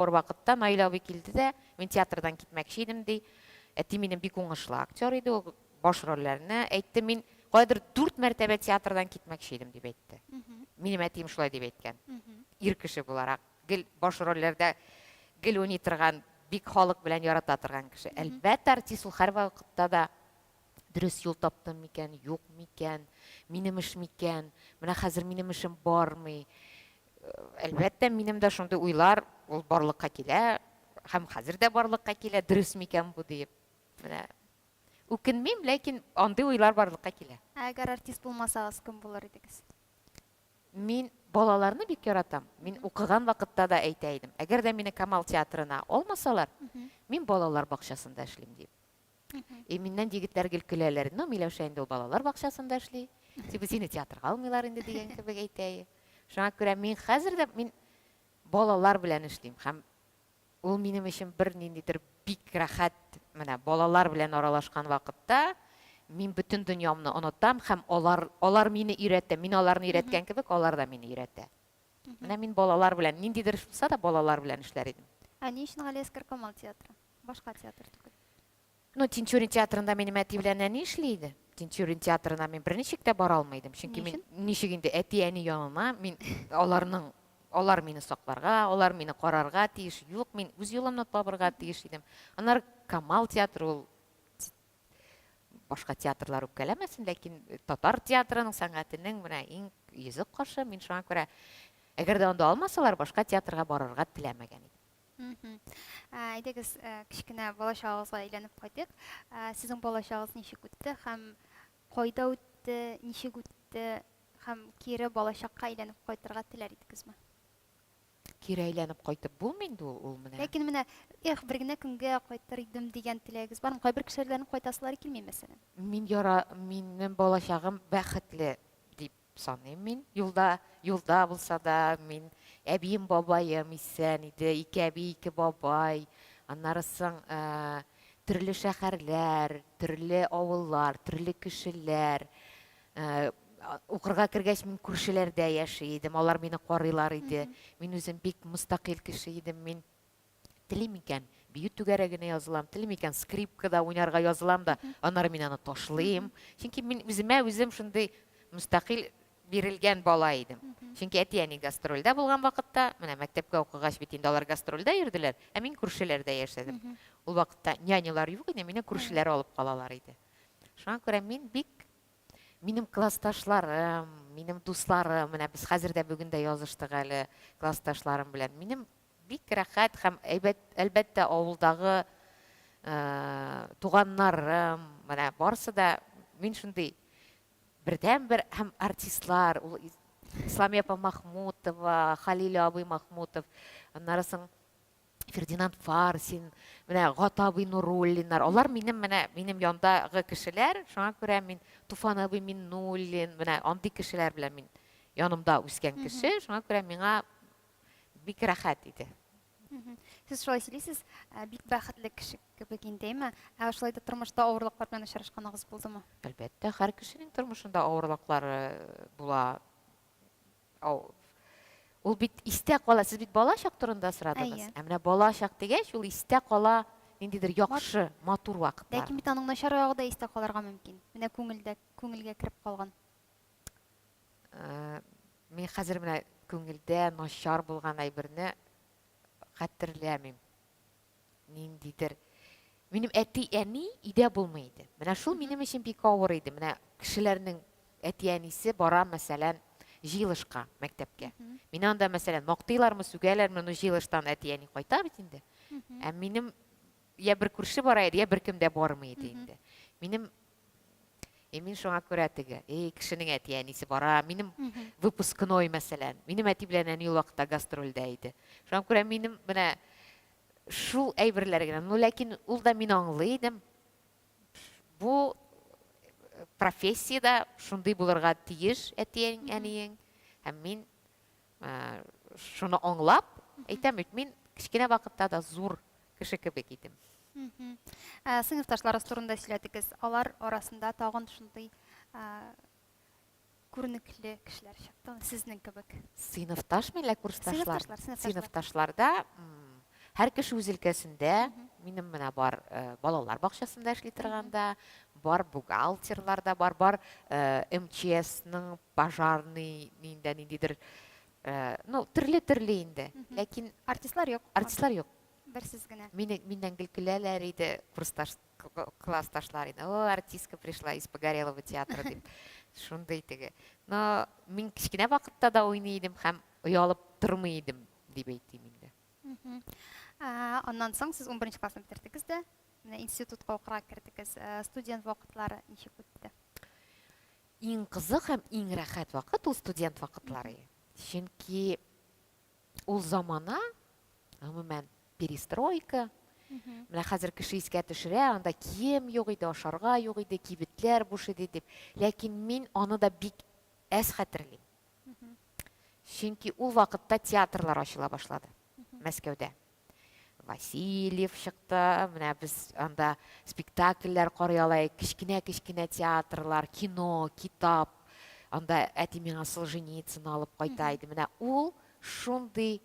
Авыр вакытта Наил абый килде дә, мин театрдан китмәкче идем, ди. Әти минем бик уңышлы актер иде, ул баш рольләрне әйтте. Мин каядыр дүрт мәртәбә театрдан китмәкче идем, дип әйтте. Минем әтием шулай дип әйткән. Ир кеше буларак, гел баш рольләрдә гел уйный торган, бик халык белән ярата торган кеше. Әлбәттә, артист ул һәрвакытта да дөрес юл таптым микән, юк микән, минем эш микән, менә хәзер минем эшем бармый. Әлбәттә, минем дә шундый уйлар ул барлыкка килә һәм хәзер дә барлыкка килә, дөрес микән бу диеп. Менә үкенмим, ләкин андый уйлар барлыкка килә. Ә әгәр артист булмасагыз, кем булыр идегез? Мин балаларны бик яратам. Мин укыган вакытта да әйтә идем. Әгәр дә мине Камал театрына алмасалар, мин балалар бакчасында эшлим дип. И миннән егетләр гел көләләр. Ну, Миләүшә инде ул балалар бакчасында эшли. Типа сине театрга алмыйлар инде дигән кебек әйтә. Шуңа күрә мин хәзер дә мин балалар белән эшлим һәм ул минем өчен бер ниндидер бик рәхәт менә балалар белән аралашкан вакытта мин бөтен дөньямны онытам һәм алар алар мине өйрәтә. Мин аларны өйрәткән кебек, алар да мине өйрәтә. Менә мин балалар белән ниндидер эш булса да балалар белән эшләр идем. Ә ни өчен Галиәсгар Камал театры? Башка театр түгел. Ну, Тинчурин театрында минем әти белән әни эшли иде. Тинчурин театрына мин берничек тә бара алмый идем. Чөнки мин ничек инде әти-әни янына мин аларның алар мине сакларга, алар мине карарга тиеш. Юк, мин үз юлымны табырга тиеш идем. Аннары Камал театры ул башка театрлар үпкәләмәсен, ләкин татар театрының сәнгатенең менә иң йөзек кашы. Мин шуңа күрә әгәр дә анда алмасалар, башка театрга барырга теләмәгән идем. Әйдәгез, кечкенә балачагыгызга әйләнеп кайтыйк. Сезнең балачагыгыз ничек үтте һәм кайда үтте, ничек үтте һәм кире балачакка әйләнеп кайтырга теләр идегезме? Кире әйләнеп кайтып булмый инде ул, ул менә. Ләкин менә, эх, бер генә көнгә кайтыр идем дигән теләгегез бармы? Кайбер кешеләрнең кайтасылары килми, мәсәлән. Мин яра, минем балачагым бәхетле дип Саныйм мин, юлда, юлда булса да, мин әбием, бабаем исән иде, ике әби, ике бабай. Аннары соң төрле шәһәрләр, төрле авыллар, төрле кешеләр. Укырга кергәч, мин күршеләрдә яши идем, алар мине карыйлар иде. Мин үзем бик мөстәкыйль кеше идем, мин Телим икән, бию түгәрәгенә язылам, телим икән, скрипкада уйнарга язылам да, аннары мин аны ташлыйм. Чөнки мин үземә үзем шундый мөстәкыйль бирелгән бала идем. Чөнки әти-әни гастрольдә булган вакытта, менә мәктәпкә укыгач бит инде алар гастрольдә йөрделәр, ә мин күршеләрдә яшәдем. Ул вакытта нянялар юк иде, мине күршеләр алып калалар иде. Шуңа күрә мин бик минем классташларым, минем дусларым, менә без хәзер дә бүген дә языштык әле классташларым белән. Минем Бик рәхәт һәм әйбәт, әлбәттә, авылдагы туганнарым, менә барысы да мин шундый бердәнбер һәм артистлар, ул Исламия апа Махмутова, Халил абый Махмутов, аннары соң Фердинанд Фарсин, менә Гата абый Нуруллиннар, алар минем менә минем яндагы кешеләр, шуңа күрә мин Туфан абый Миннуллин, менә андый кешеләр белән мин янымда үскән кеше, шуңа күрә миңа Бик рәхәт иде. Сез шулай сөйлисез, ә, бик бәхетле кеше кебек инде, әйме? Ә шулай да тормышта авырлыклар белән очрашканыгыз булдымы? Әлбәттә, һәр кешенең тормышында авырлыклары була. Ау- Ул бит истә кала. Сез бит бала чак турында сорадыгыз. Әйе. Ә менә бала чак дигәч, ул истә кала ниндидер яхшы, матур вакытлар. Ләкин бит аның начар ягы да истә калырга мөмкин. Менә күңелдә, күңелгә кереп калган. Мин хәзер менә күңелдә начар булган әйберне хәтерләмим. Ниндидер. Минем әти-әни өйдә булмый иде. Менә шул минем өчен бик авыр иде. Менә кешеләрнең әти-әнисе бара, мәсәлән, җыелышка, мәктәпкә. Мине анда, мәсәлән, мактыйлармы, сүгәләрме, ну җыелыштан әти-әни кайта бит инде. Ә минем я бер күрше бара иде, я беркем дә бармый иде инде. Минем И мин шуңа күрә теге, эй, кешенең әти-әнисе бара, минем выпускной, мәсәлән. Минем әти белән әни ул вакытта гастрольдә иде. Шуңа күрә минем менә шул әйберләр генә. Ну, ләкин ул да мин аңлый идем. Бу э, профессиядә шундый булырга тиеш әтиең, әниең. Һәм мин э, шуны аңлап, әйтәм бит, мин кечкенә вакытта да зур кеше кебек идем. Ә, сыйныфташларыгыз турында сөйләдегез. Алар арасында тагын шундый ә, күренекле кешеләр чыкты, сезнең кебек. Сыйныфташ милә курсташлар? Сыйныфташлар, сыйныфташлар. Сыйныфташларда. Һәр кеше үз өлкәсендә, минем менә бар э, балалар бакчасында эшли торган да, бар бухгалтерлар да бар, бар э, МЧСның пожарный ниндә ниндидер, э, ну, төрле-төрле инде. Ләкин артистлар юк. Артистлар юк. Бер сез генә. Мине миннән гел көләләр иде, курсташ классташлар иде. О, артистка пришла из Погорелого театра дип. Шундый теге. Но мин кечкенә вакытта да уйный идем һәм оялып тормый идем дип әйтим инде. Аннан соң сез 11 классны бетердегез дә, менә институтка укырга кердегез. Студент вакытлары ничек үтте? Иң кызык һәм иң рәхәт вакыт ул студент вакытлары. Чөнки ул замана, гомумән, перестройка. Менә хәзер кеше искә төшерә, анда кием юк иде, ашарга юк иде, кибетләр буш иде дип. Ләкин мин аны да бик әз хәтерлим. Чөнки ул вакытта театрлар ачыла башлады Мәскәүдә. Васильев чыкты, менә без анда спектакльләр карый ала идек, кечкенә-кечкенә театрлар, кино, китап. Анда әти миңа Солженицын алып кайта иде. Менә ул шундый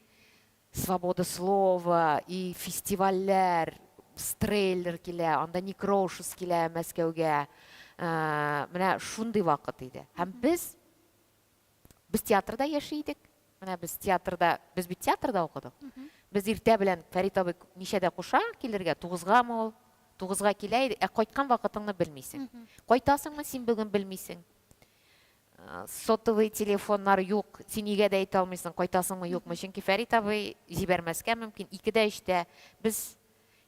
свобода слова и фестивальләр, Стрейлер килә, анда Некроушес килә Мәскәүгә. Менә шундый вакыт иде. Һәм без Без театрда яши идек. Менә без театрда, без бит театрда укыдык. Без иртә белән Фәрит абый ничәдә куша килергә? Тугызгамы ул? Тугызга килә иде. Ә кайткан вакытыңны белмисең. Кайтасыңмы син бүген белмисең. Э, сотовый телефоннар юк, син өйгә дә әйтә алмыйсың, кайтасыңмы, юкмы. Чөнки Фәрит абый җибәрмәскә мөмкин. Икедә, өчтә без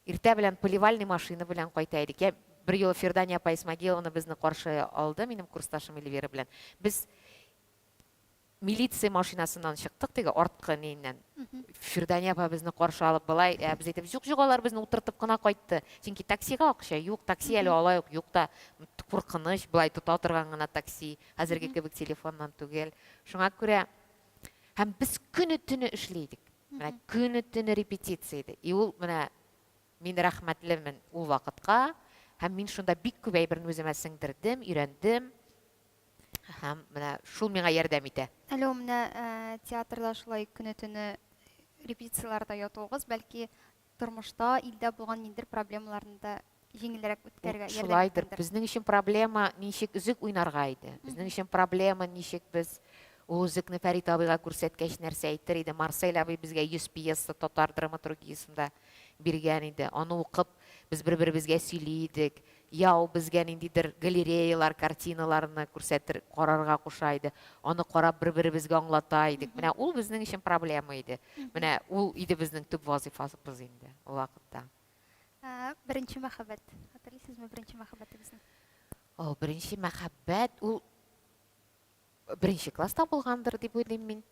иртә белән поливальный машина белән кайта идек. Я бер юлы Фирдания апа Исмагиловна безне каршы алды, минем курсташым Эльвира белән. Без милиция машинасыннан чыктык теге арткы ниеннән. Фирдания апа безне каршы алып былай, ә без әйтәбез, юк, юк, алар безне утыртып кына кайтты. Чөнки таксига акча юк, такси әле алай ук юк та, куркыныч, былай тота торган гына такси, хәзерге кебек телефоннан түгел. Шуңа күрә һәм без көне-төне эшли идек. Менә көне-төне репетиция иде. И ул менә мин рәхмәтлемен ул вакытка һәм мин шунда бик күп әйберне үземә сеңдердем, өйрәндем. Һәм менә шул миңа ярдәм итә. Әле ул менә э, театрда шулай көне-төне репетицияләрдә ятуыгыз, бәлки тормышта, илдә булган ниндидер проблемаларны да җиңелрәк үткәрергә ярдәм Шулайдыр. иткәндер. Безнең өчен проблема ничек өзек уйнарга иде. Безнең өчен проблема ничек без ул өзекне Фәрит абыйга күрсәткәч нәрсә әйтер иде. Марсель абый безгә 100 пьеса татар драматургиясендә биргән иде. Аны укып, без бер-беребезгә сөйли идек. Яу безгә ниндидер галереялар, картиналарны күрсәтер, карарга куша иде. Аны карап бер-беребезгә аңлата идек. Менә ул безнең өчен проблема иде. Менә ул иде безнең төп вазыйфабыз инде ул вакытта. Ә, беренче мәхәббәт. Хәтерлисезме беренче мәхәббәтегезне? О, беренче мәхәббәт ул беренче класста булгандыр дип уйлыйм мин.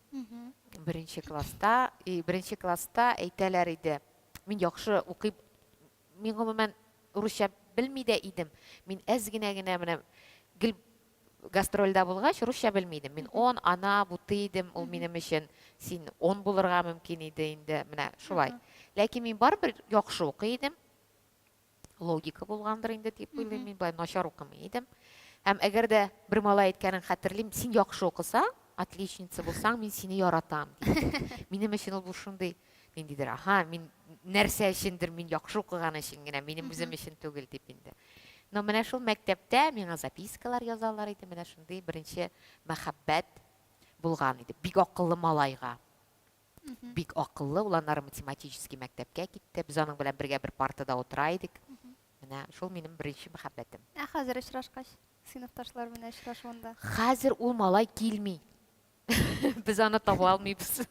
Беренче класста, и беренче класста әйтәләр иде. Мин яхшы укый, мин гомумән русча белми дә идем. Мин әз генә генә менә гел гастрольдә булгач, русча белми идем. Мин он, она, бу ты идем, ул минем өчен син он булырга мөмкин иде инде, менә шулай. Ләкин мин барыбер яхшы укый идем. Логика булгандыр инде дип уйлыйм мин, былай начар укымый идем. Һәм әгәр дә бер малай әйткәнен хәтерлим, син яхшы укысаң, отличница булсаң, мин сине яратам, диде. Минем өчен ул бу шундый ниндидер, аһа, мин нәрсә өчендер, мин яхшы укыган өчен генә, минем үзем өчен түгел дип инде. Но менә шул мәктәптә миңа запискалар язалар иде, менә шундый беренче мәхәббәт булган иде. Бик акыллы малайга. Бик акыллы, ул аннары математический мәктәпкә китте. Без аның белән бергә бер партада утыра идек. Менә шул минем беренче мәхәббәтем. Ә хәзер очрашкач, сыйныфташлар белән очрашуында? Хәзер ул малай килми. Без аны таба алмыйбыз.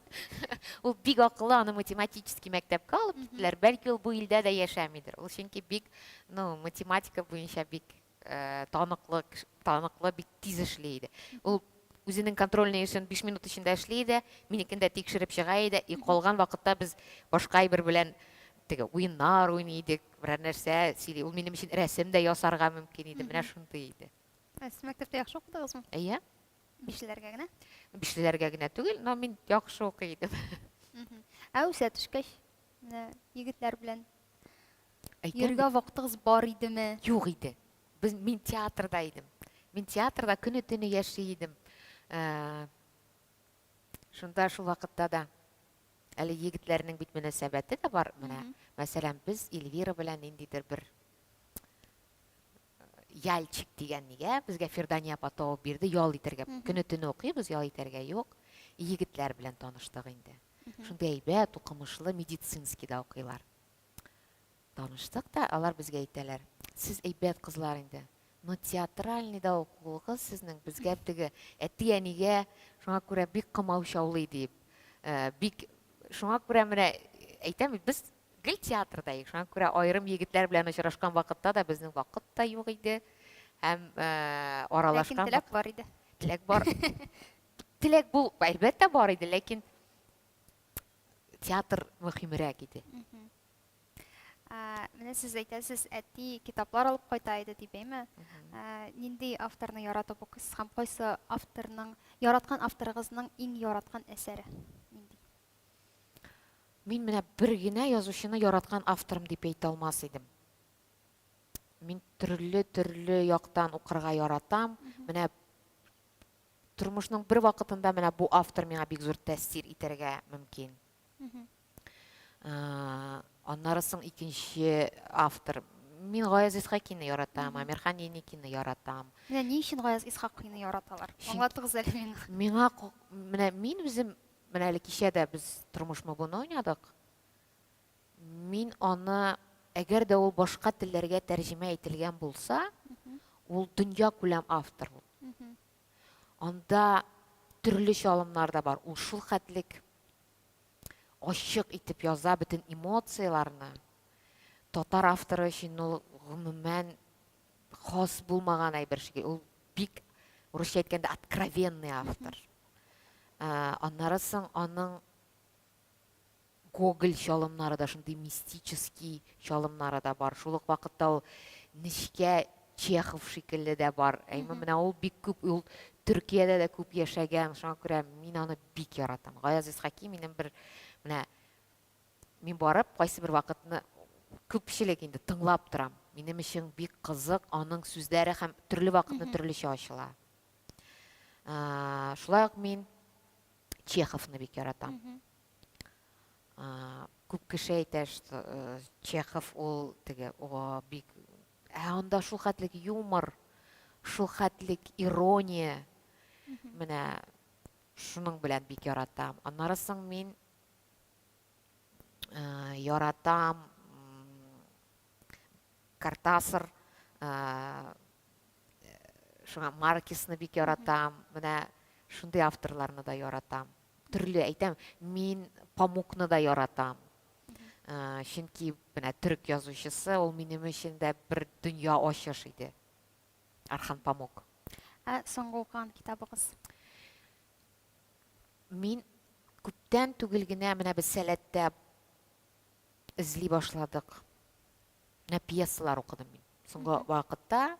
Ул бик акыллы, аны математический мәктәпкә алып киттеләр. Бәлки ул бу илдә дә яшәмидер. Ул чөнки бик, ну, математика буенча бик э, таныклы, таныклы, бик тиз эшли иде. Ул үзенең контрольный эшен 5 минут эчендә эшли иде, минекен дә тикшереп чыга иде. И калган вакытта без башка әйбер белән теге уеннар уйный идек, берәр нәрсә сөйли. Ул минем өчен рәсем дә ясарга мөмкин иде. Менә шундый иде. Ә сез мәктәптә яхшы укыдыгызмы? Әйе. Бишлеләргә генә? Бишлеләргә генә түгел, но мин яхшы укый идем. Ә үсә төшкәч, менә егетләр белән йөрергә вакытыгыз бар идеме? Юк иде. Без, мин театрда идем. Мин театрда көне-төне яши идем. Э, шунда шул вакытта да. Әле егетләрнең бит мөнәсәбәте дә бар. Менә, мәсәлән, без Эльвира белән ниндидер бер Яльчик дигән нигә безгә Фирдания апа табып бирде ял итәргә. Көне-төне укыйбыз, ял итәргә юк. Егетләр белән таныштык инде. Шундый әйбәт, укымышлы, медицинскийда укыйлар. Таныштык та, алар безгә әйтәләр, сез әйбәт кызлар инде, но театральныйда укуыгыз сезнең безгә теге әти-әнигә шуңа күрә бик комаучаулый дип. Бик шуңа күрә менә әйтәм бит, без гел театрда идек. Шуңа күрә аерым егетләр белән очрашкан вакытта да безнең вакыт та юк иде. Һәм аралашкан Ләкин теләк бар иде. Теләк бар. Теләк бул, әлбәттә бар иде, ләкин театр мөһимрәк иде. Менә сез әйтәсез, әти китаплар алып кайта иде дип, әйме? Нинди авторны яратып укыйсыз һәм кайсы авторның, яраткан авторыгызның иң яраткан әсәре нинди? Мин менә бер генә язучыны яраткан авторым дип әйтә алмас идем. Мин төрле-төрле яктан укырга яратам. Менә тормышның бер вакытында менә бу автор миңа бик зур тәэсир итәргә мөмкин. Аннары соң икенче автор. Мин Гаяз Исхакины яратам, Әмирхан Еникины яратам. Менә ни өчен Гаяз Исхакины яраталар? Аңлатыгыз әле миңа. Миңа менә мин үзем менә әле кичә дә без Тормышмы буны уйнадык. Мин аны, әгәр дә ул башка телләргә тәрҗемә ителгән булса, ул дөнья күләм автор ул. Анда төрле чалымнар да бар. Ул шул хәтлек ачык итеп яза бөтен эмоцияләрне. Татар авторы өчен ул гомумән хас булмаган әйбер шикелле. Ул бик, урысча әйткәндә, откровенный автор. Аннары соң аның Гоголь чалымнары да, шундый мистический чалымнары да бар. Шул ук вакытта ул нечкә Чехов шикелле дә бар. Әйме, менә ул бик күп, ул Төркиядә дә күп яшәгән, шуңа күрә мин аны бик яратам. Гаяз Исхаки минем бер, менә мин барып, кайсы бер вакытны күпчелек инде тыңлап торам. Минем өчен бик кызык аның сүзләре һәм төрле вакытны төрлечә ачыла. Шулай ук мин Чеховны бик яратам. Күп кеше әйтә, что Чехов ул теге, о, бик... Ә анда шул хәтлек юмор, шул хәтлек ирония. Менә шуның белән бик яратам. Аннары соң мин яратам Кортасар, шуңа Маркесны бик яратам. Менә шундый авторларны да яратам. Төрле әйтәм, мин Памукны да яратам. Чөнки менә төрек язучысы, ул минем өчен дә бер дөнья ачыш иде. Орхан Памук. Ә соңгы укыган китабыгыз? Мин күптән түгел генә менә без Сәләттә эзли башладык. Менә пьесалар укыдым мин. Соңгы вакытта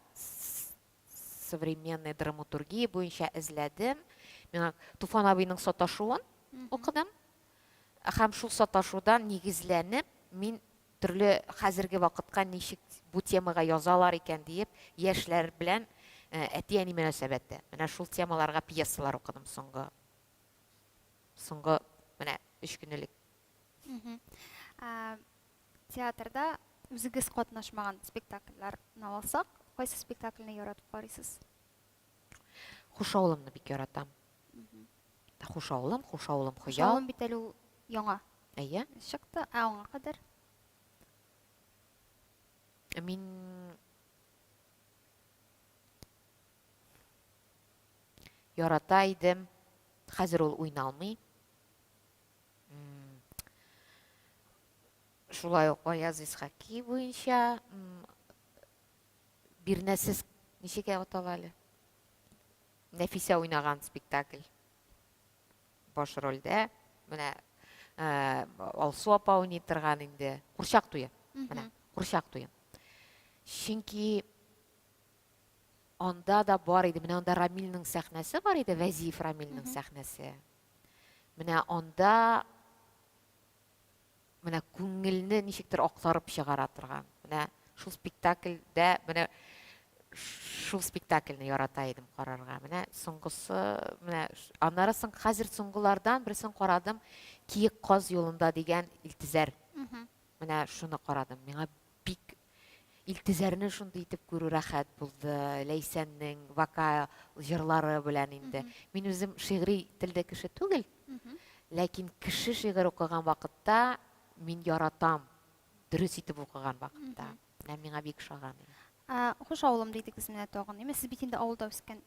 современная драматургия буенча эзләдем. Миңа Туфан абыйның Саташуын укыдым. Һәм шул саташудан нигезләнеп, мин төрле хәзерге вакытка ничек бу темага язалар икән диеп, яшьләр белән әти-әни мөнәсәбәте. Менә шул темаларга пьесалар укыдым соңгы соңгы менә өч көн элек. Театрда үзегез катнашмаган спектакльләрне алсак, кайсы спектакльне яратып карыйсыз? Хуш авылымны бик яратам. Хуш авылым, хуш авылым хыял. Хуш авылым бит әле ул яңа. Әйе. Чыкты, ә аңа кадәр? Мин ярата идем. Хәзер ул уйналмый. Шулай ук Аяз Исхаки буенча бирнәсез ничек атала әле? Нәфисә уйнаган спектакль. Баш рольдә менә Алсу апа уйный торган инде. Курчак туе. Менә курчак туе. Чөнки анда да бар иде. Менә анда Рамилнең сәхнәсе бар иде, Вәзиев Рамилнең сәхнәсе. Менә анда менә күңелне ничектер актарып чыгара торган. Менә шул спектакльдә менә шул спектакльне ярата идем карарга. Менә соңгысы, менә аннары соң хәзер соңгылардан берсен карадым. Киек каз юлында дигән Илтизәр. Менә шуны карадым. Миңа бик Илтизәрне шундый итеп күрү рәхәт булды. Ләйсәннең вокал җырлары белән инде. Мин үзем шигъри телдә кеше түгел. Ләкин кеше шигырь укыган вакытта мин яратам. Дөрес итеп укыган вакытта. Менә миңа бик ошаган. Хуш авылым дидегез менә тагын. Әмма сез бит инде авылда үскән.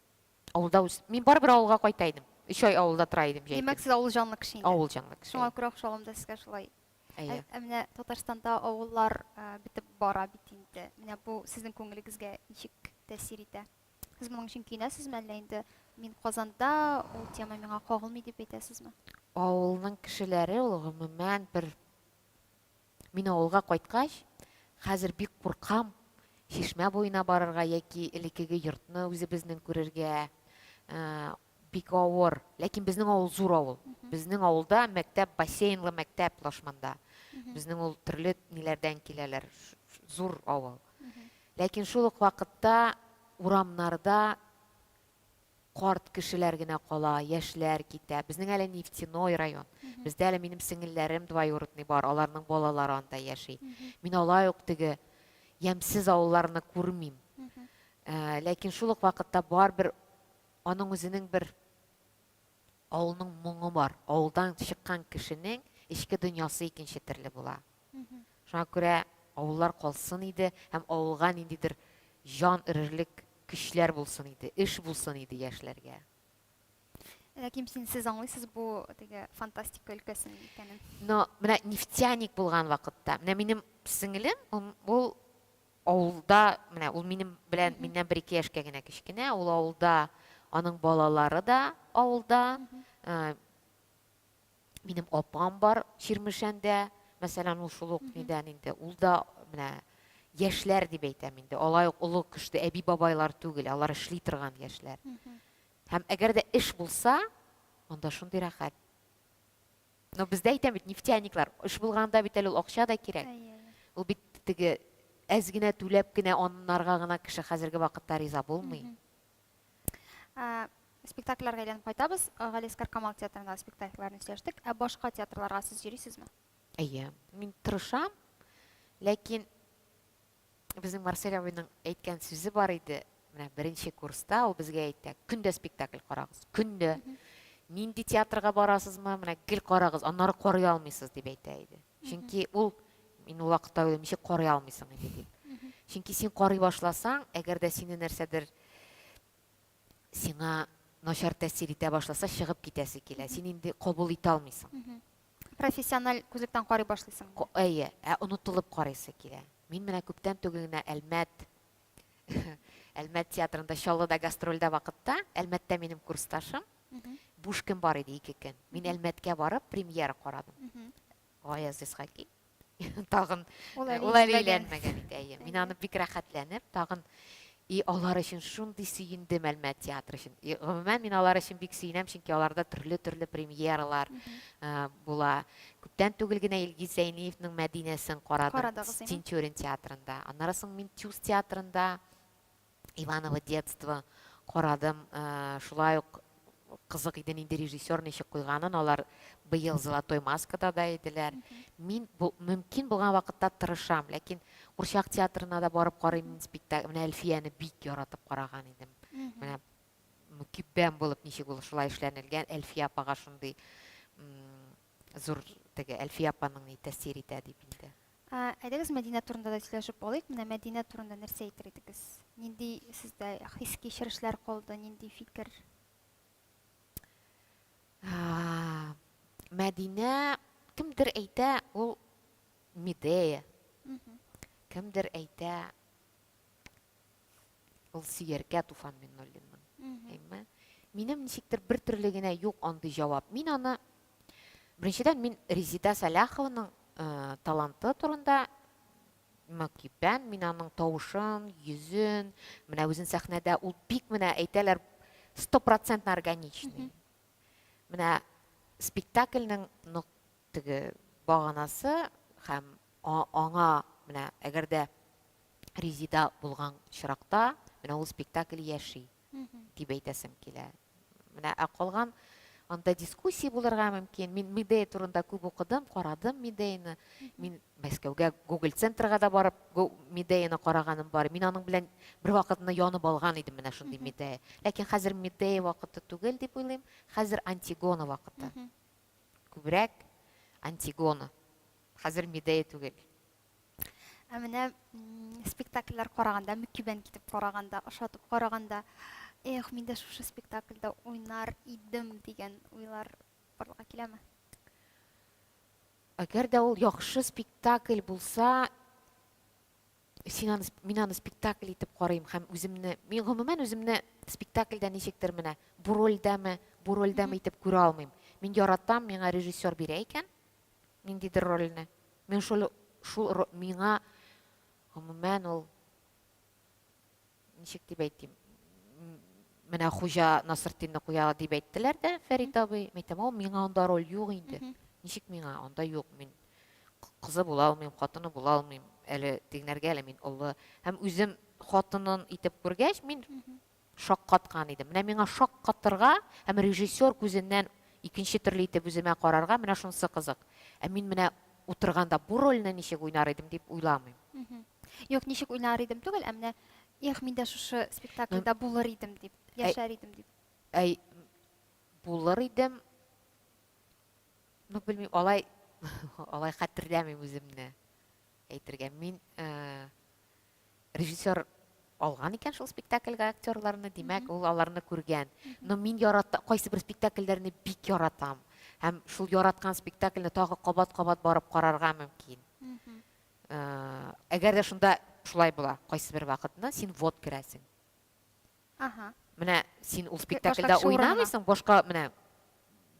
Авылда үс. Мин барыбер авылга кайта идем. Өч ай авылда тора идем җәй. Димәк, сез авыл җанлы кеше инде. Авыл җанлы кеше. Шуңа күрә хуш авылым да сезгә шулай. Әйе. Ә менә Татарстанда авыллар бетеп бара бит инде. Менә бу сезнең күңелегезгә ничек тәэсир итә? Сез моның өчен көенәсезме, әллә инде мин Казанда, ул тема миңа кагылмый дип әйтәсезме? Авылның кешеләре ул гомумән бер Мин авылга кайткач, хәзер бик куркам чишмә буена барырга яки элеккеге йортны үзебезнең күрергә. Бик авыр. Ләкин безнең авыл зур авыл. Безнең авылда мәктәп, бассейнлы мәктәп Лашманда. Безнең ул төрле ниләрдән киләләр. Зур авыл. Ләкин шул ук вакытта урамнарда карт кешеләр генә кала, яшьләр китә. Безнең әле нефтяной район. Бездә әле минем сеңелләрем двоюродный бар, аларның балалары анда яши. Мин алай ук теге ямьсез авылларны күрмим. Ләкин шул ук вакытта барыбер аның үзенең бер авылның моңы бар. Авылдан чыккан кешенең эчке дөньясы икенче төрле була. Шуңа күрә авыллар калсын иде һәм авылга ниндидер җан өрерлек көчләр булсын иде, эш булсын иде яшьләргә. Ләкин син сез аңлыйсыз бу теге фантастика өлкәсен икәнен. Но менә нефтяник булган вакытта, менә минем сеңелем, ул авылда, менә ул минем белән миннән бер-ике яшькә генә кечкенә, ул авылда, аның балалары да авылда. Минем апам бар Чирмешәндә, мәсәлән, ул шул ук нидән инде, ул да менә яшьләр дип әйтәм инде, алай ук олы кеше, әби-бабайлар түгел, алар эшли торган яшьләр. Һәм әгәр дә эш булса, анда шундый рәхәт. Но бездә әйтәм бит, нефтяниклар, эш булганда бит әле ул акча да кирәк. Ул бит теге әз генә түләп кенә аннарга гына кеше хәзерге вакытта риза булмый. Спектакльләргә әйләнеп кайтабыз. Галиәсгар Камал театрындагы спектакльләрне сөйләштек. Ә башка театрларга сез йөрисезме? Әйе, мин тырышам, ләкин безнең Марсель абыйның әйткән сүзе бар иде. Менә беренче курста ул безгә әйтә, көн дә спектакль карагыз, көн дә. Нинди театрга барасызмы, менә гел карагыз, аннары карый алмыйсыз дип әйтә иде. Чөнки ул, мин ул вакытта уйлыйм, ничек карый алмыйсың инде дип. Чөнки син карый башласаң, әгәр дә сине нәрсәдер сиңа начар тәэсир итә башласа, чыгып китәсе килә. Син инде кабул итә алмыйсың. Профессиональ күзлектән карый башлыйсың. Әйе, ә онытылып карыйсы килә. Мин менә күптән түгел генә Әлмәт Әлмәт театрында Чаллыда гастрольдә вакытта, Әлмәттә минем курсташым, буш көн бар иде, ике көн. Мин Әлмәткә барып премьера карадым. Гаяз Исхаки. Тагын ул әле ул әле өйләнмәгән иде, әйе. Мин аны бик рәхәтләнеп, тагын и алар өчен шундый сөендем Әлмәт театры өчен. И, гомумән, мин алар өчен бик сөенәм, чөнки аларда төрле-төрле премьералар була. Күптән түгел генә Илгиз Зәйниевның Мәдинәсен карадым. Карадыгыз, әйе. Тинчурин театрында. Аннары соң мин Тюз театрында Иваново детство карадым. Шулай ук кызык иде, нинди режиссер ничек куйганын. Алар быел Золотой маскада да иделәр. Мин бу, мөмкин булган вакытта тырышам, ләкин Курчак театрына да барып карыйм мин спектакль. Менә Әлфияне бик яратып караган идем. Менә мөкиббән булып ничек ул шулай эшләнелгән. Әлфия апага шундый зур теге Әлфия апаның ни тәэсир итә дип инде. Әйдәгез, Мәдинә турында да сөйләшеп алыйк. Менә Мәдинә турында нәрсә әйтер идегез? Нинди сездә хис-кичерешләр калды, нинди фикер? Мәдинә, кемдер әйтә, ул Медея. Кемдер әйтә, ул сөяркә Туфан Миңнуллинның. Әйме? Минем ничектер бер төрле генә юк андый җавап. Мин аны беренчедән мин Резида Сәлахованың таланты турында мөкиббән, мин аның тавышын, йөзен, менә үзен сәхнәдә ул бик менә әйтәләр стопроцентно органичный. Менә спектакльнең теге баганасы һәм аңа менә әгәр дә Резида булган очракта, менә ул спектакль яши дип әйтәсем килә. Менә ә калган Анда дискуссия булырга мөмкин. Мин Медея турында күп укыдым, карадым Медеяны. Мин Мәскәүгә Гоголь центрга да барып Медеяны караганым бар. Мин аның белән бер вакытны янып алган идем менә шундый Медея. Ләкин хәзер Медея вакыты түгел дип уйлыйм. Хәзер Антигона вакыты. Күбрәк Антигона. Хәзер Медея түгел. Ә менә спектакльләр караганда, мөкибән китеп караганда, ошатып караганда, эх, мин дә шушы спектакльдә уйнар идем дигән уйлар барлыкка киләме? Әгәр дә ул яхшы спектакль булса, син аны, мин аны спектакль итеп карыйм һәм үземне, мин гомумән үземне спектакльдә ничектер менә бу рольдәме, бу рольдәме итеп күрә алмыйм. Мин яратам, миңа режиссер бирә икән, ниндидер рольне. Мин шул шул миңа гомумән ул ничек дип әйтим, менә Хуҗа Насретдинне куя дип әйттеләр дә Фәрит абый. Мин әйтәм, ул миңа анда роль юк инде. Ничек миңа анда юк? Мин кызы була алмыйм, хатыны була алмыйм. Әле тегенәргә әле мин олы. Һәм үзем хатынын итеп күргәч, мин шаккаткан идем. Менә миңа шаккатырга һәм режиссер күзеннән икенче төрле итеп үземә карарга, менә шунысы кызык. Ә мин менә утырганда бу рольне ничек уйнар идем дип уйламыйм. Юк, ничек уйнар идем түгел, ә менә эх, мин дә шушы спектакльдә булыр идем дип, яшәр идем дип. Әй, булыр идем. Ну, белмим, алай алай хәтерләмим үземне әйтергә. Мин э, Режиссер алган икән шул спектакльгә актерларны, димәк, ул аларны күргән. Но мин ярата, кайсы бер спектакльләрне бик яратам. Һәм шул яраткан спектакльне тагы кабат-кабат барып карарга мөмкин. Э, әгәр дә шунда шулай була, кайсы бер вакытны син вот керәсең. Ага. Менә син ул спектакльдә уйнамыйсың, башка менә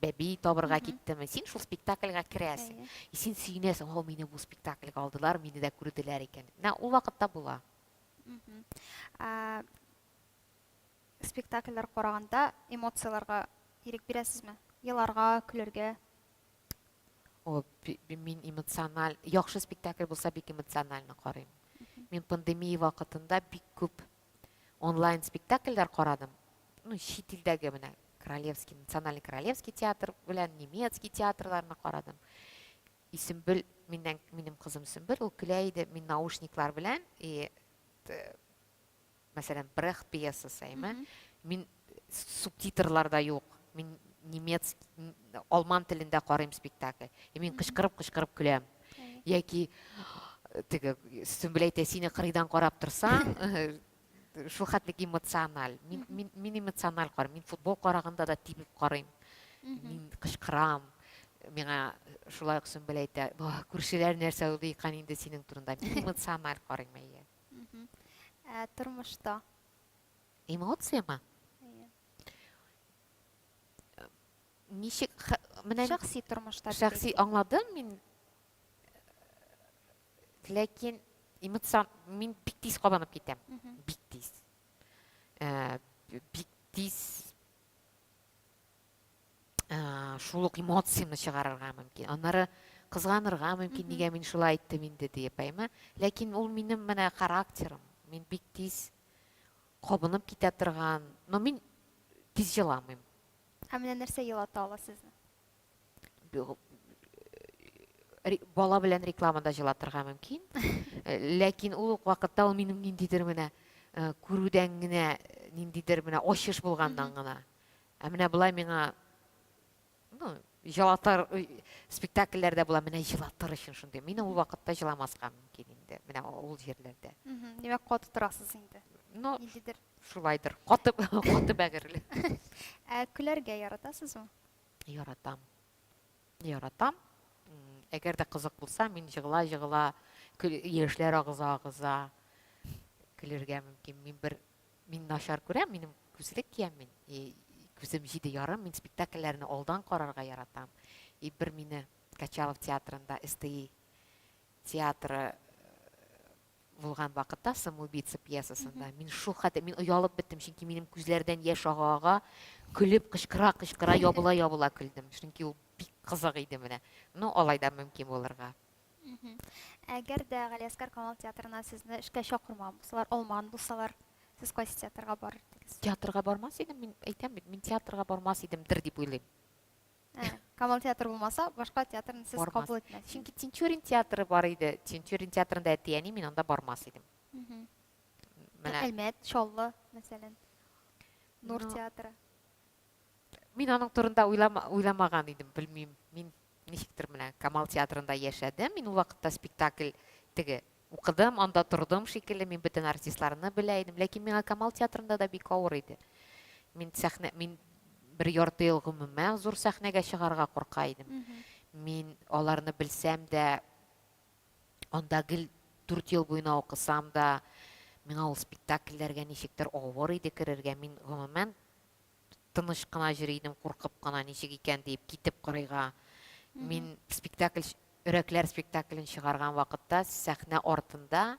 бәби табырга киттеме, син шул спектакльгә керәсең. И син сөенәсең, о, мине бу спектакльгә алдылар, мине дә күрделәр икән. Менә ул вакытта була. Спектакльләр караганда эмоцияләргә ирек бирәсезме? Еларга, көләргә? О, мин эмоциональ, яхшы спектакль булса, бик эмоционально карыйм. Мин пандемия вакытында бик күп онлайн спектакльләр карадым. Ну, чит илдәге менә Королевский, Национальный Королевский театр белән немецкий театрларны карадым. И Сөмбел, миннән, минем кызым Сөмбел, ул көлә иде, мин наушниклар белән, и, мәсәлән, Брехт пьесасы, әйме? Мин субтитрлар да юк. Мин немец, алман телендә карыйм спектакль. И мин кычкырып-кычкырып көләм. Яки теге Сөмбел әйтә, сине кырыйдан карап торсаң, шул хәтлек эмоциональ. Мин, мин, мин эмоциональ карыйм. Мин футбол караганда да тибеп карыйм. Мин кычкырам. Миңа шулай ук Сөмбел әйтә, күршеләр нәрсә уйлый икән инде синең турында. Мин эмоциональ карыйм, әйе. Ә тормышта? Эмоцияме? Әйе. Ничек менә шәхси тормышта шәхси аңладым мин. Ләкин эмоцион мин бик тиз кабынып китәм. Бик тиз. Э, бик тиз э, шул ук эмоцияне чыгарырга мөмкин. Аннары кызганырга мөмкин, нигә мин шулай әйттем инде диеп, әйме? Ләкин ул минем менә характерым. Мин бик тиз кабынып китә торган, но мин тиз җыламыйм. Ә менә нәрсә елата ала сезне? Бала белән рекламада җылатырга мөмкин. Э, ләкин ул ук вакытта ул минем ниндидер менә э, күрүдән генә, ниндидер менә ачыш булганнан гына. Ә менә болай миңа ну, җылатыр спектакльләрдә була, менә җылатыр өчен шундый. Мин ул вакытта җыламаска мөмкин инде, менә ул җирләрдә. Димәк, каты торасыз инде. Ну, ниндидер. Шулайдыр. Каты, каты бәгырьле. Ә көләргә яратасызмы? Яратам. Яратам. Әгәр дә кызык булса, мин җыгыла-җыгыла, яшьләр агыза-агыза көлергә мөмкин. Мин бер Мин начар күрәм, минем күзлек киям мин. И күзем 7,5, мин спектакльләрне алдан карарга яратам. И бер мине Качалов театрында СТИ театры э, булган вакытта Самоубийца пьесасында мин шул хәтле мин оялып беттем, чөнки минем күзләрдән яшь ага-ага, көлеп кычкыра-кычкыра, ябыла-ябыла көлдем. Чөнки ул бик кызык иде менә. Ну, алай да мөмкин булырга. Әгәр дә Галиәсгар Камал театрына сезне эшкә чакырмаган булсалар, алмаган булсалар, сез кайсы театрга барыр идегез? Театрга бармас идем, мин әйтәм бит, мин театрга бармас идемдер дип уйлыйм. Камал театры булмаса, башка театрны сез Бармас. кабул итмәс. Чөнки Тинчурин театры бар иде. Тинчурин театрында әти-әни, мин анда бармас идем. Менә Әлмәт, Чаллы, мәсәлән. Нур Ну, театры. Мин аның турында уйлама, уйламаган идем, белмим. Мин ничектер менә Камал театрында яшәдем. Мин ул вакытта спектакль теге укыдым, анда тордым шикелле, мин бөтен артистларны белә идем. Ләкин миңа Камал театрында да бик авыр иде. Мин сәхнә, мин бер ярты ел гомумән зур сәхнәгә чыгарга курка идем. Мин аларны белсәм дә, анда гел 4 ел буена укысам да, миңа ул спектакльләргә ничектер авыр иде керергә. Мин гомумән тыныч кына йөри идем, куркып кына, ничек икән диеп, китеп кырыйга. Мин спектакль, Өрәкләр спектаклен чыгарган вакытта сәхнә артында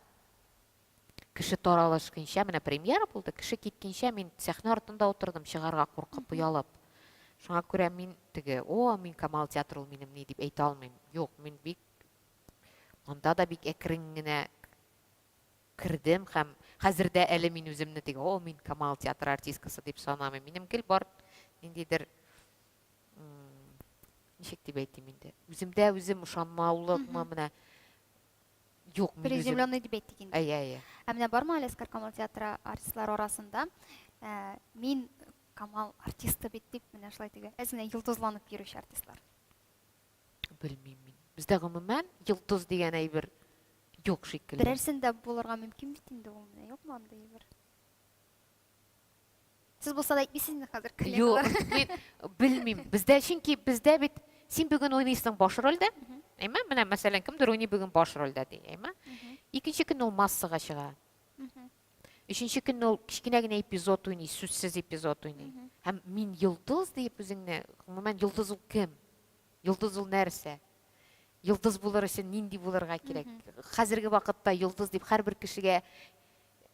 кеше таралышкынча, менә премьера булды, кеше киткенчә мин сәхнә артында утырдым, чыгарга куркып, оялып. Шуңа күрә мин теге, о, мин Камал театры ул минем ни дип әйтә алмыйм. Юк, мин бик анда да бик әкрен генә кердем һәм хәзер дә әле мин үземне теге, о, мин Камал театры артисткасы дип санамыйм. Минем гел бар ниндидер, ничек дип әйтим инде, үземдә үзем ышанмаулыкмы, менә юк, мин үзем. Приземленный дип әйттек инде. Әйе, әйе. Ә менә бармы Алискар Камал театры артистлары арасында, мин Камал артисты бит дип, менә шулай теге, әз генә йолдызланып йөрүче артистлар? Белмим мин. Бездә гомумән йолдыз дигән әйбер юк шикелле. Берәрсендә булырга мөмкин бит инде ул, менә юкмы андый әйбер? Сез булса да әйтмисез инде хәзер коллегалар. Юк, мин белмим. Бездә чөнки бездә бит син бүген уйныйсың баш рольдә. Әйме? Менә мәсәлән, кемдер уйный бүген баш рольдә ди, әйме? Икенче көнне ул массага чыга. Өченче көнне ул кечкенә генә эпизод уйный, сүзсез эпизод уйный. Һәм мин йолдыз диеп үзеңне, гомумән йолдыз ул кем? Йолдыз ул нәрсә? Йолдыз булыр өчен нинди булырга кирәк? Хәзерге вакытта йолдыз дип һәрбер кешегә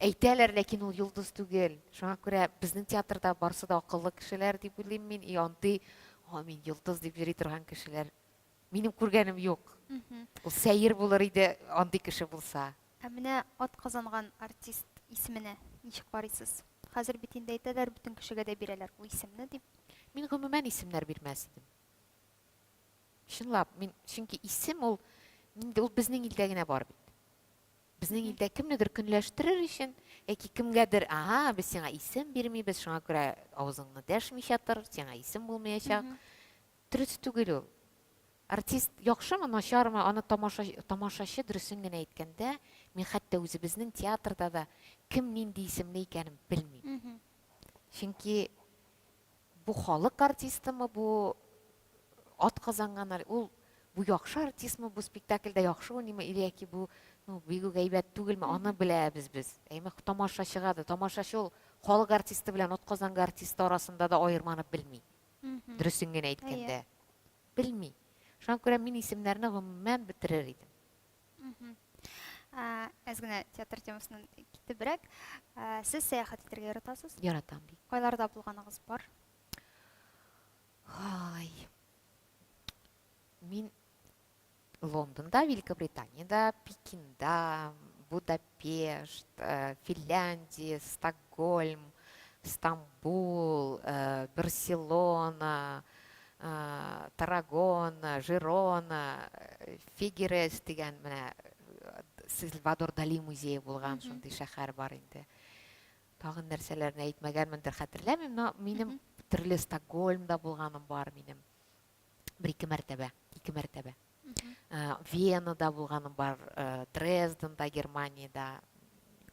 әйтәләр, ләкин ул йолдыз түгел. Шуңа күрә безнең театрда барысы да акыллы кешеләр дип уйлыйм мин. И андый, о, мин йолдыз дип йөри торган кешеләр минем күргәнем юк. Ул сәер булыр иде андый кеше булса. Ә менә атказанган артист исеменә ничек карыйсыз? Хәзер бит инде әйтәләр, бөтен кешегә дә бирәләр ул исемне дип. Мин гомумән исемнәр бирмәс идем. Чынлап, мин чөнки исем ул инде ул безнең илдә генә бар бит. Безнең илдә кемнедер көнләштерер өчен, яки кемгәдер, ага, без сиңа исем бирмибез, шуңа күрә авызыңны дәшмичә тор, сиңа исем булмаячак. Дөрес түгел ул. Артист яхшымы, начармы, аны тамаша, тамашачы дөресен генә әйткәндә, мин хәтта үзебезнең театрда да кем нинди исемле икәнен белмим. Чөнки бу халык артистымы, бу ат казанган, ул бу яхшы артистмы, бу спектакльдә яхшы уйныймы, или яки бу ну, бик үк әйбәт түгелме, аны беләбез без. Әйме тамашачыга да, тамашачы ул халык артисты белән ат казанган артисты арасында да аерманы белми. Дөресен генә әйткәндә. Белми. Шуңа күрә мин исемнәрне гомумән бетерер идем. Әз генә театр темасыннан китебрәк. Сез сәяхәт итәргә яратасыз? Яратам бик. Кайларда булганыгыз бар? Ай. Мин Лондонда, Великобританиядә, Пекинда, Будапешт, Финляндия, Стокгольм, Стамбул, Барселона, Таррагона, Жирона, Фигерес дигән менә Сальвадор Дали музее булган шундый шәһәр бар инде. Тагын нәрсәләрне әйтмәгәнмендер, хәтерләмим, но минем төрле Стокгольмда булганым бар минем. Бер-ике мәртәбә, ике мәртәбә. Венада булганым бар, Дрезденда, Германиядә.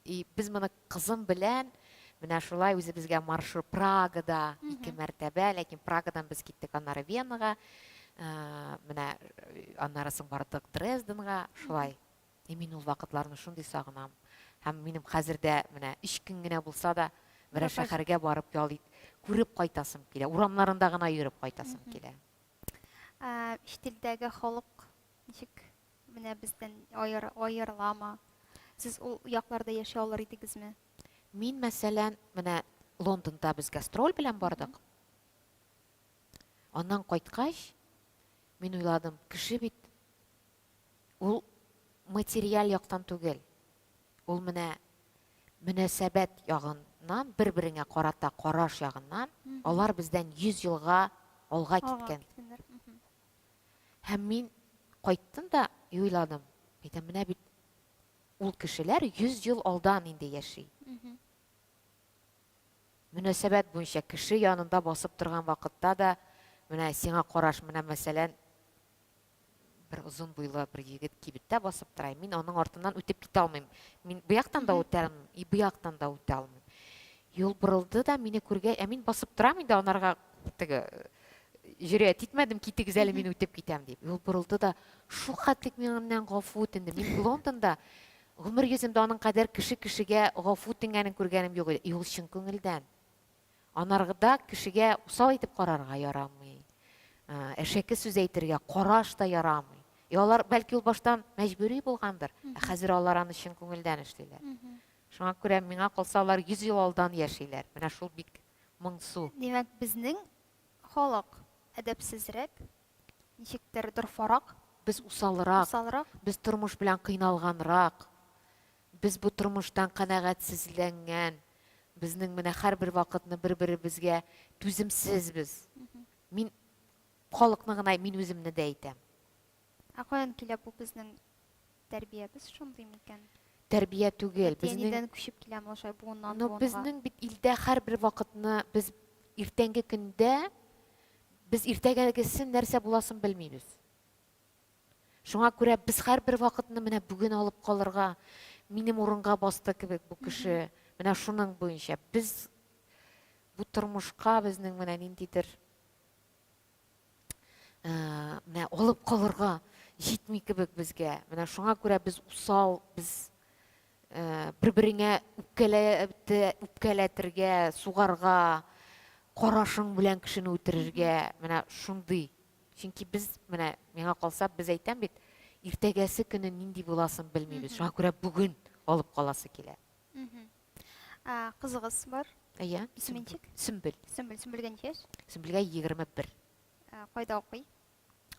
И без моны кызым белән менә шулай үзебезгә маршрут Прагада ике мәртәбә, ләкин Прагадан без киттек аннары Венага, менә аннары соң бардык Дрезденга, шулай. И мин ул вакытларны шундый сагынам. Һәм минем хәзер дә менә өч көн генә булса да берәр шәһәргә барып ял ит, күреп кайтасым килә, урамнарында гына йөреп кайтасым килә. Чит илдәге халык ничек менә бездән аерыламы? Сез ул якларда яши алыр идегезме? Мин, мәсәлән, менә Лондонда без гастроль белән бардык. Аннан кайткач, мин уйладым, кеше бит ул материаль яктан түгел, ул менә мөнәсәбәт ягыннан, бер-береңә карата караш ягыннан, алар бездән 100 елга алга киткән. Һәм мин кайттым да и уйладым, әйтәм, менә бит ул кешеләр 100 ел алдан инде яши. Мөнәсәбәт буенча кеше янында басып торган вакытта да менә сиңа караш, менә мәсәлән, бер озын буйлы бер егет кибеттә басып тора, мин аның артыннан үтеп китә алмыйм. Мин бу яктан да үтә алмыйм, и бу яктан да үтә алмыйм. Юл борылды да мине күргәч, ә мин басып торам инде анарга теге җөрьәт итмәдем, китегез әле, мин үтеп китәм дип. Юл борылды да шул хәтлек миннән гафу үтенде. Мин Лондонда гомер йөземдә аның кадәр кеше кешегә гафу үтенгәнен күргәнем юк иде. И ул чын күңелдән. Анаргыда кешегә усал итеп карарга ярамый, әшәке сүз әйтергә, караш та ярамый. И алар, бәлки, ул баштан мәҗбүри булгандыр, ә хәзер алар аны чын күңелдән эшлиләр. Шуңа күрә, миңа калса, алар 100 ел алдан яшиләр. Менә шул бик моңсу. Димәк, безнең халык әдәпсезрәк, ничектер дорфарак. Без усалрак. Усалрак. Без тормыш белән кыйналганрак. Без бу тормыштан канәгатьсезләнгән. Безнең менә һәрбер вакытны бер-беребезгә түземсез без. Мин халыкны гына, мин үземне дә әйтәм. Ә каян килә бу безнең тәрбиябез шундый микән? Тәрбия түгел, безнең. Әти-әнидән күчеп киләме ул шулай буыннан буынга? Ну, безнең бит илдә һәрбер вакытны без иртәнге көндә без иртәгәгесен нәрсә буласын белмибез. Шуңа күрә без һәрбер вакытны менә бүген алып калырга, минем урынга басты кебек бу кеше, менә шуның буенча без бу тормышка безнең менә ниндидер менә алып калырга җитми кебек безгә. Менә шуңа күрә без усал, без бер-береңә үпкәләтергә, сугарга, карашың белән кешене үтерергә, менә шундый. Чөнки без, менә миңа калса, без әйтәм бит, иртәгәсе көне нинди буласын белмибез. Шуңа күрә бүген алып каласы килә. Кызыгыз бар? Әйе. Исеме ничек? Сөмбел. Сөмбел. Сөмбелгә ничә яшь? Сөмбелгә 21. Кайда укый?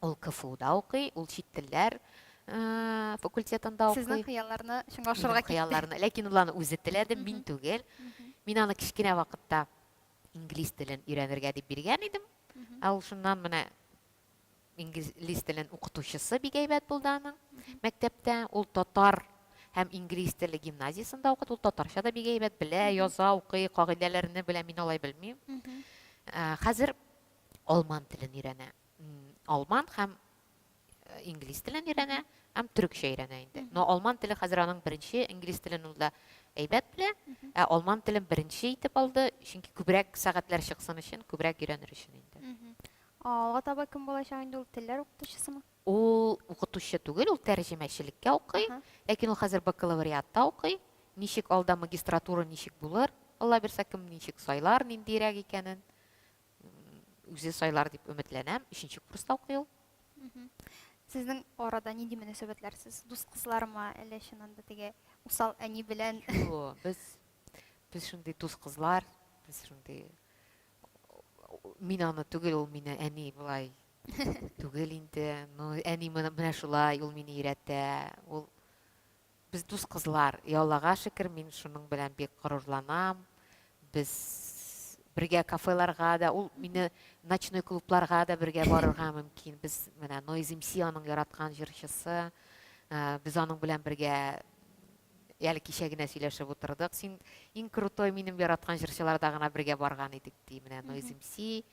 Ул КФУда укый, ул чит телләр факультетында укый. Сезнең хыялларны чынга ашырырга китте. Хыялларны, ләкин ул аны үзе теләде, мин түгел. Мин аны кечкенә вакытта инглиз телен өйрәнергә дип биргән идем. Ә ул шуннан менә инглиз телен укытучысы бик әйбәт булды аның мәктәптә. Ул татар һәм инглиз теле гимназиясендә укыды. Ул татарча да бик әйбәт белә, яза, укый, кагыйдәләрне белә. Мин алай белмим. Хәзер алман телен өйрәнә. Алман һәм инглиз телен өйрәнә һәм төрекчә өйрәнә инде. Но алман теле хәзер аның беренче, инглиз телен ул да әйбәт белә, ә алман телен беренче итеп алды, чөнки күбрәк сәгатьләр чыксын өчен, күбрәк өйрәнер өчен инде. Алга таба кем булачак инде ул, телләр укытучысымы? Ул укытучы түгел, ул тәрҗемәчелеккә укый, ләкин ул хәзер бакалавриатта укый. Ничек алда магистратура ничек булыр, Алла бирсә, кем ничек сайлар, ниндирәк икәнен үзе сайлар дип өметләнәм. Өченче курста укый ул. Сезнең арада нинди мөнәсәбәтләр? Сез дус кызлармы, әллә чыннан да теге усал әни белән? Юк, без без шундый дус кызлар, без шундый мин аны түгел, ул мине әни болай түгел инде. Ну, әни менә шулай, ул мине өйрәтә. Ул без дус кызлар. И Аллага шөкер, мин шуның белән бик горурланам. Без бергә кафеларга да, ул мине ночной клубларга да бергә барырга мөмкин. Без менә Noise MC аның яраткан җырчысы. Э, без аның белән бергә әле кичә генә сөйләшеп утырдык. Син иң крутой минем яраткан җырчыларда гына бергә барган идек ди. Менә Noise MC,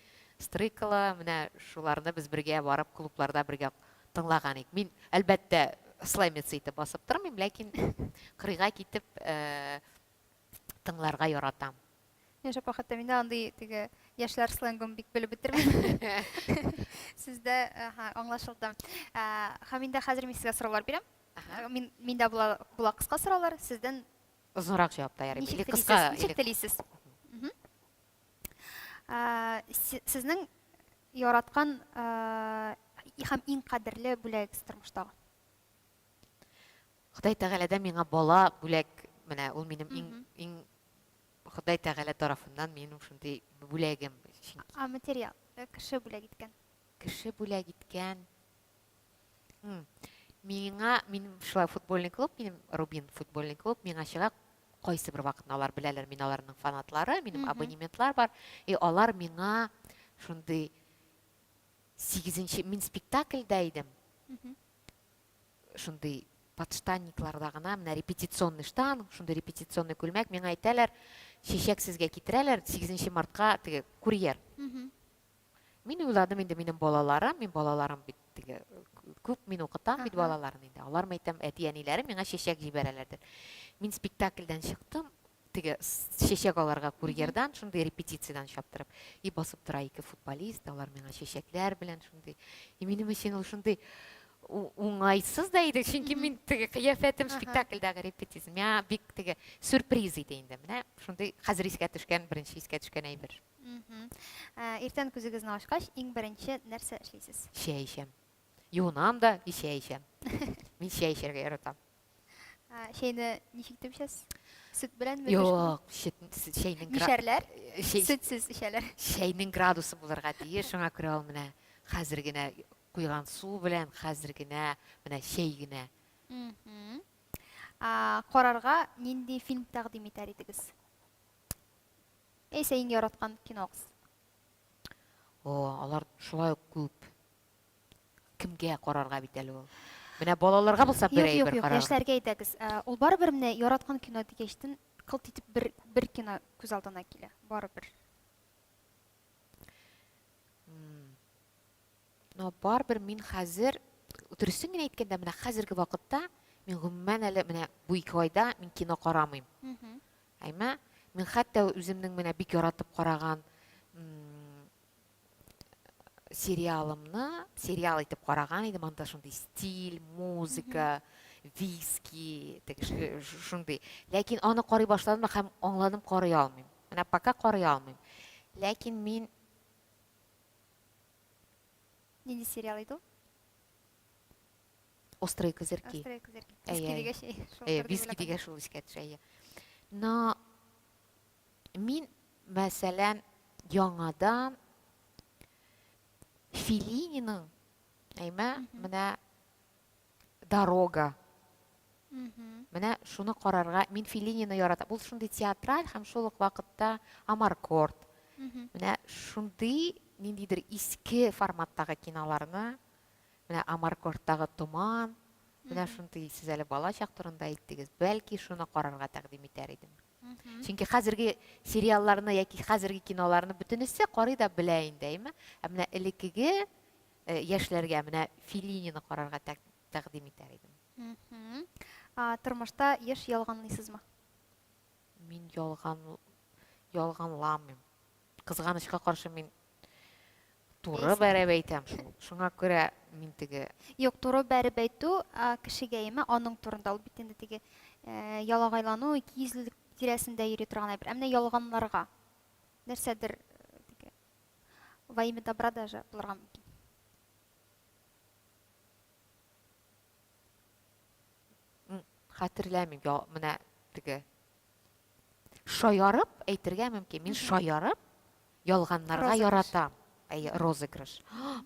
Стрыкало, менә шуларны без бергә барып клубларда бергә тыңлаган идек. Мин, әлбәттә, слаймица итеп басып тормыйм, ләкин кырыйга китеп э, тыңларга яратам. Яшь апа, хәтта мин дә андый теге яшьләр сленгын бик белеп бетермим. Сездә, аһа, аңлашылды. Ә, Һәм инде хәзер мин сезгә сораулар бирәм. Мин миндә була була кыска сораулар, сездән Озынрак җавап та ярый. Ничек Или кыска, телисез? Ничек телисез? Сезнең яраткан һәм иң кадерле бүләгегез тормыштагы? Ходай Тәгаләдән миңа бала бүләк, менә ул минем иң иң Ходай Тәгалә тарафыннан минем шундый бүләгем. А материал, э, кеше бүләк иткән. Кеше бүләк иткән. Миңа, минем шулай футбольный клуб, минем Рубин футбольный клуб, миңа чыга кайсы бер вакытны алар беләләр, мин аларның фанатлары, минем абонементлар бар. И алар миңа шундый Сигезенче мин спектакльдә идем. Шундый подштанникларда гына, менә репетиционный штан, шундый репетиционный күлмәк, миңа әйтәләр, чәчәк сезгә китерәләр, 8 мартка теге курьер. Мин уйладым инде минем балаларым, мин балаларым бит теге күп мин укытам бит балаларын инде. Алар мәйтәм әти-әниләре миңа чәчәк җибәрәләрдер. Мин спектакльдән чыктым, теге чәчәк аларга курьердан, шундый репетициядән чаптырып. И басып тора ике футболист, алар миңа чәчәкләр белән шундый. И минем өчен ул шундый уңайсыз да иде, чөнки мин теге кыяфәтем спектакльдәге репетиция. Миңа бик теге сюрприз иде инде. Менә шундый хәзер искә төшкән, беренче искә төшкән әйбер. Иртән күзегезне ачкач, иң беренче нәрсә эшлисез? Чәй эчәм. Юынам да, и чәй эчәм. Мин чәй эчәргә яратам. Чәйне ничек итеп эчәсез? Сөт беләнме? Юк, чәйнең Мишәрләр сөтсез эчәләр. Чәйнең градусы булырга тиеш, шуңа күрә ул менә хәзер генә куйган су белән, хәзер генә менә чәй генә. Карарга нинди фильм тәкъдим итәр идегез? Яисә иң яраткан киногыз? О, алар шулай ук күп. Кемгә карарга бит әле ул? Менә балаларга булса бер Юк, юк, әйбер юк, карарга. яшьләргә әйтәгез. Ә, Ул барыбер менә яраткан кино дигәчтен кылт итеп бер бер кино күз алдына килә. Барыбер. М. Но барыбер мин хәзер, дөресен генә әйткәндә, менә хәзерге вакытта мин гомумән әле менә бу ике айда мин кино карамыйм. Әйме? Мин хәтта үземнең менә бик яратып караган сериалымны сериал итеп караган идем. Анда шундый стиль, музыка, виски, теге шундый. Ләкин аны карый башладым һәм аңладым, карый алмыйм. Менә пока карый алмыйм. Ләкин мин Нинди сериал иде ул? Острые козырьки. Острые козырьки. Виски дигәч, шул. Виски дигәч шул искә төшә. Но мин, мәсәлән, яңадан Феллининың, әйме, менә Дорога. Менә шуны карарга, мин Феллинины яратам. Ул шундый театраль һәм шул ук вакытта Амаркорд. Менә шундый ниндидер иске форматтагы киноларны, менә Амаркордтагы Томан, менә шундый, сез әле балачак турында әйттегез, бәлки шуны карарга тәкъдим итәр идем. Чөнки хәзерге сериалларны яки хәзерге киноларны бөтенесе карый да белә инде, әйме? Ә менә элеккеге э, яшьләргә менә Феллинины карарга тәкъдим итәр идем. Тормышта еш ялганлыйсызмы? Мин ялган ялганламыйм. Кызганычка каршы мин туры бәреп әйтәм шул. Шуңа күрә мин теге Юк, туры бәреп әйтү кешегә яме аның турында. Ул бит инде теге э, ялагайлану, икейөзлелек тирәсендә йөри торган әйбер. Ә менә ялганларга нәрсәдер э, теге во имя добра даже булырга мөмкин. Хәтерләмим, менә теге Шаярып әйтергә мөмкин. Мин шаярып ялганнарга яратам. Әйе, розыгрыш.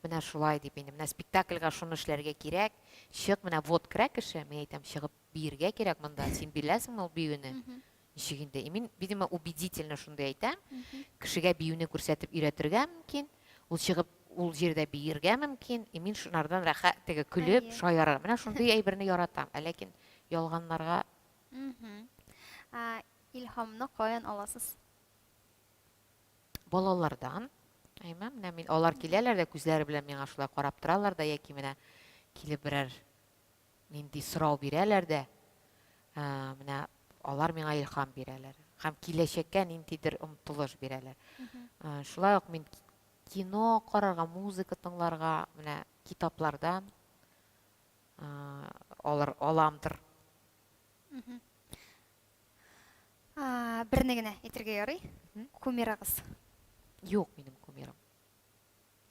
Менә шулай дип инде. Менә спектакльгә шуны эшләргә кирәк. Чык, менә вот керә кеше, мин әйтәм, чыгып биергә кирәк монда. Син беләсеңме ул биюне? Ничек инде? И мин, видимо, убедительно шундый әйтәм. Кешегә биюне күрсәтеп өйрәтергә мөмкин. Ул чыгып ул җирдә биергә мөмкин. И мин шунардан рәхәт теге көлеп, шаярырга. Менә шундый әйберне яратам. Ә ләкин ялганнарга Ә, илһамны каян аласыз? Балалардан. Әйме, менә мин алар киләләр дә күзләре белән миңа шулай карап торалар да яки менә килеп берәр нинди сорау бирәләр дә, ә, менә алар миңа илһам бирәләр һәм киләчәккә ниндидер омтылыш бирәләр. Ә, шулай ук мин кино карарга, музыка тыңларга, менә китаплардан алыр аламдыр. Берне генә әйтергә ярый. Кумирыгыз. Юк минем кумирым.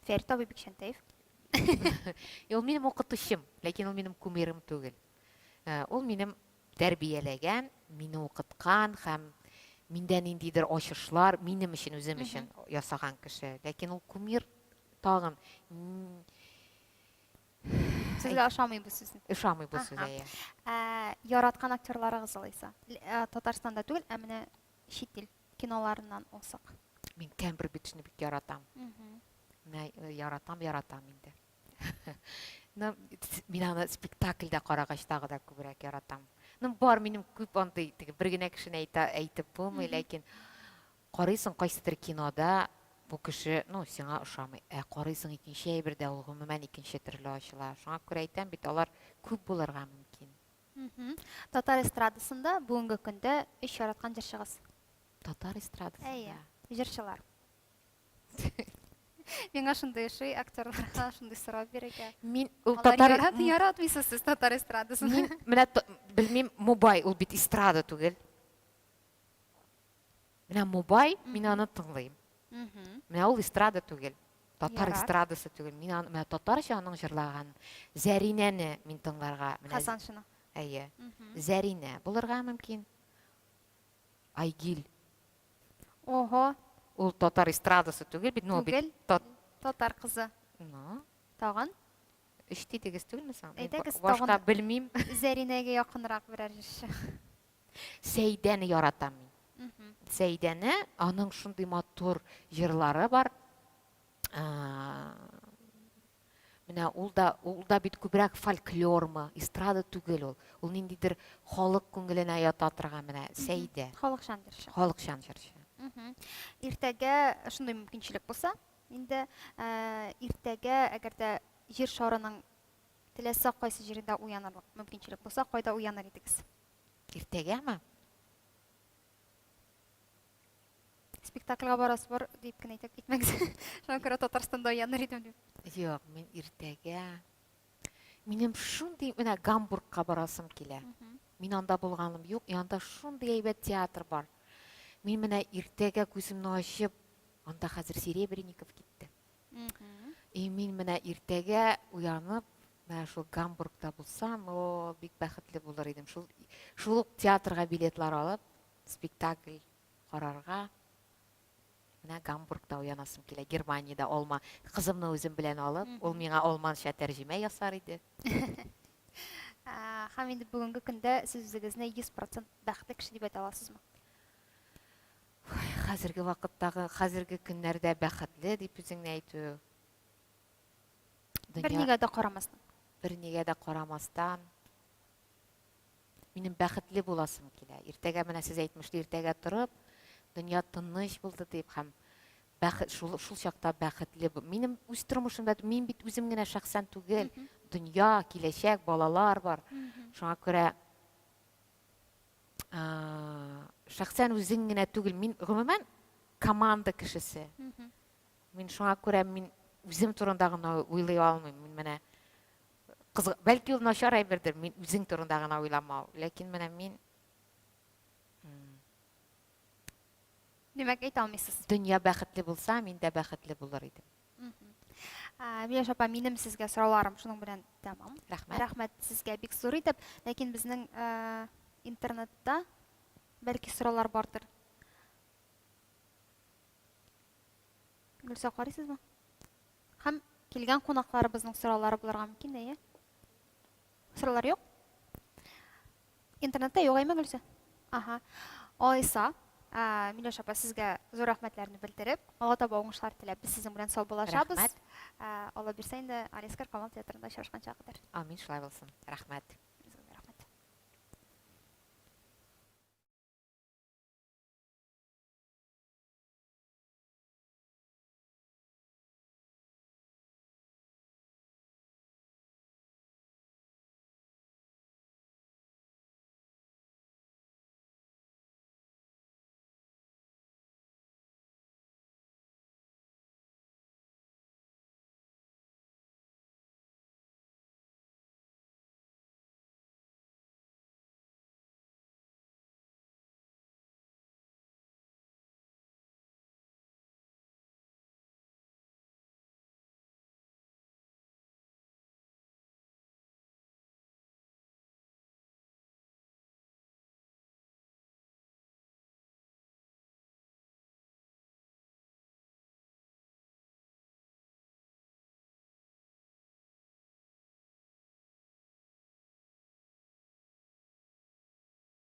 Фәрит абый Бикчәнтәев. Ул минем укытучым, ләкин ул минем кумирым түгел. Э, ул минем тәрбияләгән, мине укыткан һәм миндә ниндидер ачышлар минем өчен үзем өчен ясаган кеше. Ләкин ул кумир тагын Сезгә ошамый бу сүз. Ошамый бу сүз, әйе. Ә, яраткан актерларыгыз алайса? Ә, Татарстанда түгел, ә менә чит ил киноларыннан алсак. Мин Кембербэтчны бик яратам. Менә э, яратам, яратам инде. Ну, мин аны спектакльдә карагач тагы да күбрәк яратам. Ну, бар минем күп андый, теге бер генә кешене әйтә, әйтеп булмый, ләкин карыйсың кайсыдыр кинода бу кеше, ну, сиңа ошамый. Ә карыйсың икенче әйбердә ул гомумән икенче төрле ачыла. Шуңа күрә әйтәм бит, алар күп булырга мөмкин. Татар эстрадасында бүгенге көндә өч яраткан җырчыгыз? Татар эстрадасында? Әйе, җырчылар. Миңа шундый ошый актерларга шундый сорау бирергә. Мин ул татар ярат, яратмыйсыз сез татар эстрадасын. Мин менә белмим, Мубай ул бит эстрада түгел. Менә Мубай, мин аны тыңлыйм. Менә ул эстрада түгел. Татар эстрадасы түгел. Мин аны менә татарча аның җырлаган Зәринәне мин тыңларга. Менә Хасаншина. Әйе. Зәринә булырга мөмкин. Айгил. Ого. Ул татар эстрадасы түгел бит, ну бит. Түгел. Татар кызы. Ну. Тагын? Өч дидегез түгелме соң? Әйдәгез, башка белмим. Зәринәгә якынрак берәр җырчы. Сәйдәне яратам мин. Сәйдәне, аның шундый матур җырлары бар. Менә ул да, ул да бит күбрәк фольклормы, эстрада түгел ул. Ул ниндидер халык күңеленә ята торган менә Сәйдә. Халыкчан җырчы. Халыкчан җырчы. Иртәгә шундый мөмкинчелек булса, инде иртәгә әгәр дә җир шарының теләсә кайсы җирендә уянырлык мөмкинчелек булса, кайда уяныр идегез? Иртәгәме? Спектакльгә барасы бар дип кенә әйтеп китмәгез. Шуңа күрә Татарстанда уяныр идем дип. Юк, мин иртәгә Минем шундый менә Гамбургка барасым килә. Мин анда булганым юк, и анда шундый әйбәт театр бар. Мин менә иртәгә күземне ачып, анда хәзер Серебренников китте. И мин менә иртәгә уянып, менә шул Гамбургта булсам, о, бик бәхетле булыр идем. Шул шул ук театрга билетлар алып, спектакль карарга. Менә Гамбургта уянасым килә, Германиядә алма. Кызымны үзем белән алып, ул миңа алманча тәрҗемә ясар иде. Һәм инде бүгенге көндә сез үзегезне 100% бәхетле кеше дип әйтә аласызмы? Хәзерге вакыттагы, хәзерге көннәрдә бәхетле дип үзеңне әйтү. Бернигә дә карамастан. Бернигә дә карамастан. Минем бәхетле буласым килә. Иртәгә менә сез әйтмешли, иртәгә торып, дөнья тыныч булды дип һәм бәхет шул, шул чакта бәхетле. Минем үз тормышымда мин бит үзем генә шәхсән түгел, дөнья, киләчәк, балалар бар. Шуңа күрә шәхсән үзең генә түгел, мин гомумән команда кешесе. Мин шуңа күрә мин үзем турында гына уйлый алмыйм. Мин менә Кыз, бәлки ул начар әйбердер, мин үзең турында гына уйламау. Ләкин менә мин Димәк, әйтә алмыйсыз. Дөнья бәхетле булса, мин дә бәхетле булыр идем. Миләш апа, минем сезгә сорауларым шуның белән тәмам. Рәхмәт. Рәхмәт сезгә бик зур итеп. Ләкин безнең интернетта бәлки сораулар бардыр. Гөлсә, карыйсызмы? Һәм килгән кунакларыбызның сораулары булырга мөмкин, әйе? Сораулар юк? Интернетта юк, әйме, Гөлсә? Ага. Алайса, Миләүшә апа, сезгә зур рәхмәтләрне белдереп, алга таба уңышлар теләп, без сезнең белән саубуллашабыз. Рәхмәт. Алла бирсә инде, Алискар Камал театрында очрашканча кадәр. Амин, шулай булсын. Рәхмәт.